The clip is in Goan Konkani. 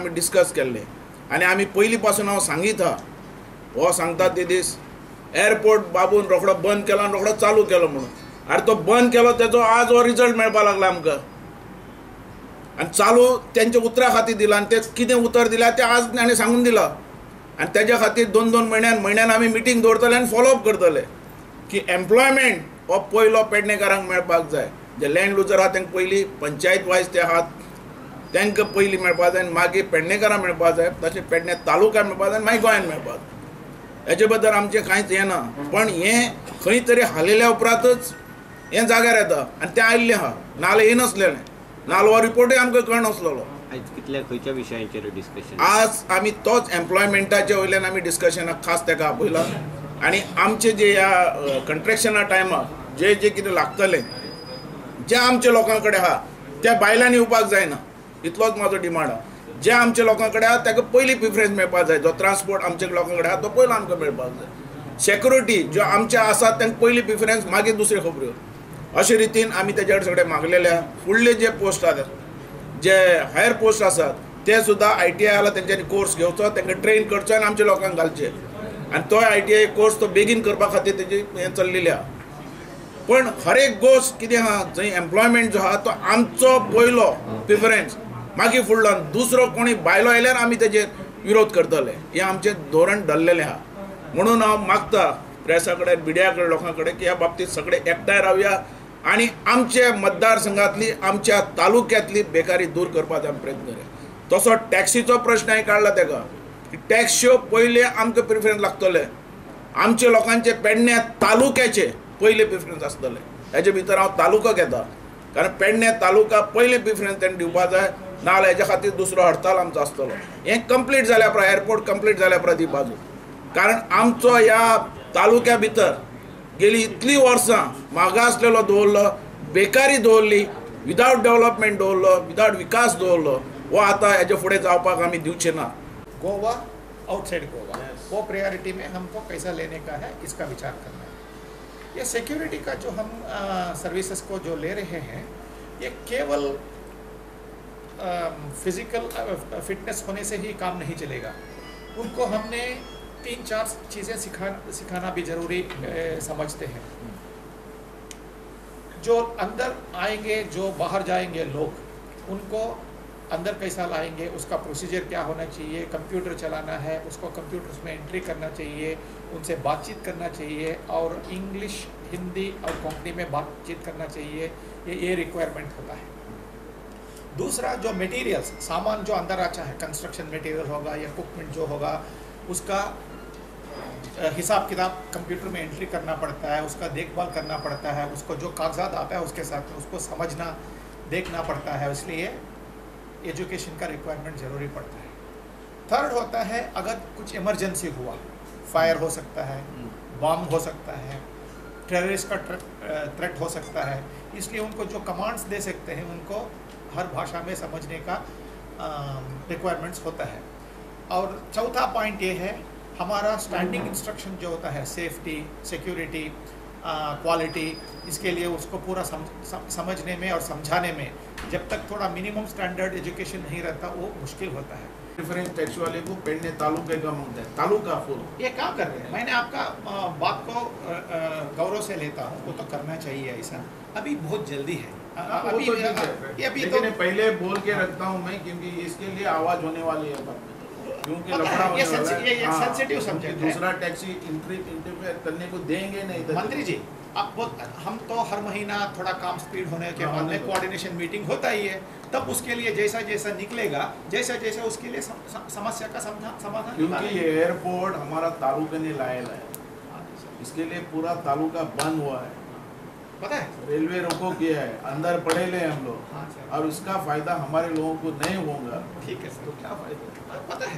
आमी डिस्कस केल्लें आनी आमी पयलीं पासून हांव सांगीत आहा, हो सांगता ते दीस एअरपोर्ट बाबून रोखडो बंद केलो आनी रोखडो चालू केलो म्हणून. आरे तो बंद केलो तेजो आज हो रिजल्ट मेळपाक लागला आमकां. आनी चालू तेंच्या उतरा खातीर दिला आनी ते कितें उतर दिलां तें आज ताणें सांगून दिलां. आनी तेज्या खातीर 2-2 म्हयन्यान आमी मिटींग दवरतले आनी फॉलोअप करतले की एम्प्लॉयमेंट हो पयलो पेडणेकारांक मेळपाक जाय. जे लँड लुजर आहा तांकां पयलीं पंचायत वायज ते आहात तांकां पयलीं मेळपाक जाय आनी मागीर पेडणेकारांक मेळपाक जाय, तशें पेडणे तालुक्याक मेळपाक जाय आनी मागीर गोंयांत मेळपाक जाय. हेजे बद्दल आमचें कांयच हें ना, पण हें खंय तरी हालयल्या उपरांतच हें जाग्यार येता आनी तें आयिल्लें आहा, नाजाल्यार येनासलेलें, नाजाल्यार हो रिपोर्टूय आमकां कळनासलेलो. कितल्या खंयच्या विशयांचेर डिस्कशन? आज आमी तोच एम्प्लॉयमेंटाच्या वयल्यान आमी डिस्कशनाक खास ताका आपयला आनी आमचे जे ह्या कंट्रेक्शना टायमार जे जे कितें लागतलें जे आमच्या लोकां कडेन आहा त्या बायलांनी येवपाक जायना, इतलोच म्हाजो डिमांड आहा. जे आमच्या लोकां कडेन आहा ताका पयलीं प्रिफरन्स मेळपाक जाय. जो ट्रान्सपोर्ट आमच्या लोकां कडेन आहा तो पयलो आमकां मेळपाक जाय. सेक्युरिटी ज्यो आमच्या आसात तांकां पयलीं प्रिफरन्स, मागीर दुसऱ्यो खबऱ्यो. अशे रितीन आमी तेज्या कडेन सगळे मागलेले आहा. फुडले जे पोस्ट आसात, जे हायर पोस्ट आसात ते सुद्दां ITI आला तेंच्यांनी कोर्स घेवचो, तांकां ट्रेन करचो आनी आमच्या लोकांक घालचे. आनी तो ITI course तो बेगीन करपा खातीर तेजी हें चल्लेली आहा. पण हर एक गोश्ट कितें आहा, जंय एम्प्लॉयमेंट जो आहा तो आमचो पयलो प्रिफरन्स, मागीर फुडलो दुसरो कोणी भायलो आयल्यार आमी तेजेर विरोध करतले, हें आमचें धोरण धरलेलें आहा. म्हणून हांव मागता प्रेसा कडेन, मिडिया कडेन, लोकां कडेन की ह्या बाबतींत सगळे एकठांय रावया आनी आमचे मतदारसंघातली, आमच्या तालुक्यांतली बेकारी दूर करपाचो आमी प्रयत्न करूया. तसो टॅक्सीचो प्रश्न हांवें काडला तेका की टॅक्स्यो पयले आमकां प्रिफरन्स लागतले, आमचे लोकांचे पेडण्या तालुक्याचे पयले प्रिफरन्स आसतले. हेजे भितर हांव तालुको घेता, कारण पेडणे तालुका पयले प्रिफरन्स ताणें दिवपा जाय, नाजाल्यार हेज्या खातीर दुसरो हडताल आमचो आसतलो. हें कंप्लीट जाल्या उपरांत, एअरपोर्ट कंप्लीट जाल्या उपरांत ही बाजू, कारण आमचो ह्या तालुक्या भितर गेली इतलीं वर्सां मागासलेलो दवरलो, बेकारी दवरली, विदावट डेवलपमेंट दवरलो, विदावट विकास दवरलो, हो आतां हेजे फुडें जावपाक आमी दिवचे ना. गोवा, आउटसाइड गोवा, वो प्रायोरिटी में हमको कैसा लेने का है इसका विचार करना है. ये सिक्योरिटी का जो हम सर्विसेज को जो ले रहे हैं, ये केवल फिजिकल फिटनेस होने से ही काम नहीं चलेगा. उनको हमने 3-4 चीज़ें सिखाना भी ज़रूरी समझते हैं. जो अंदर आएंगे, जो बाहर जाएंगे लोग, उनको अंदर कैसा लाएंगे, उसका प्रोसीजर क्या होना चाहिए, कंप्यूटर चलाना है उसको कंप्यूटर में एंट्री करना चाहिए, उनसे बातचीत करना चाहिए और इंग्लिश, हिंदी और कोंकणी में बातचीत करना चाहिए, ये रिक्वायरमेंट होता है. दूसरा, जो मटेरियल्स, सामान जो अंदर आता है, कंस्ट्रक्शन मटेरियल होगा या इक्विपमेंट जो होगा, उसका हिसाब किताब कंप्यूटर में एंट्री करना पड़ता है, उसका देखभाल करना पड़ता है, उसको जो कागजात आता है उसके साथ में उसको समझना देखना पड़ता है, इसलिए एजुकेशन का रिक्वायरमेंट ज़रूरी पड़ता है. थर्ड होता है, अगर कुछ इमरजेंसी हुआ, फायर हो सकता है, बॉम्ब हो सकता है, टेररिस्ट का थ्रेट हो सकता है, इसलिए उनको जो कमांड्स दे सकते हैं उनको हर भाषा में समझने का रिक्वायरमेंट्स होता है. और चौथा पॉइंट ये है, हमारा स्टैंडिंग इंस्ट्रक्शन जो होता है, सेफ्टी, सिक्योरिटी, क्वालिटी, इसके लिए उसको पूरा समझने में और समझाने में जब तक थोड़ा मिनिमम स्टैंडर्ड एजुकेशन नहीं रहता वो मुश्किल होता है. प्रेफरेंस टैक्स वाले को पेडणे तालुके का मांगता है, तालुका फुल ये काम कर रहे हैं. मैंने आपका बात को गौरव से लेता हूँ, वो तो करना चाहिए ऐसा, अभी बहुत जल्दी है. अभी तो अभी तो पहले बोल के रखता हूँ मैं, क्योंकि इसके लिए आवाज़ होने वाली है, क्योंकि लफड़ा होने वाला है. ये सेंसिटिव सब्जेक्ट है, दूसरा टैक्सी इंटरफेयर करने को देंगे नहीं. मंत्री जी, आप हम तो हर महीना थोड़ा काम स्पीड होने के बाद में कोऑर्डिनेशन मीटिंग होता ही है, तब उसके लिए जैसा जैसा निकलेगा, जैसा जैसा उसके लिए समस्या का समाधान. क्योंकि ये एयरपोर्ट हमारा तालुका ने लाया है, इसके लिए पूरा तालुका बंद हुआ है, पता है, रेलवे रोको किया है, अंदर पड़े ले हम लोग, और इसका फायदा हमारे लोगों को नहीं होगा. ठीक है सर, तो क्या फायदा पता है.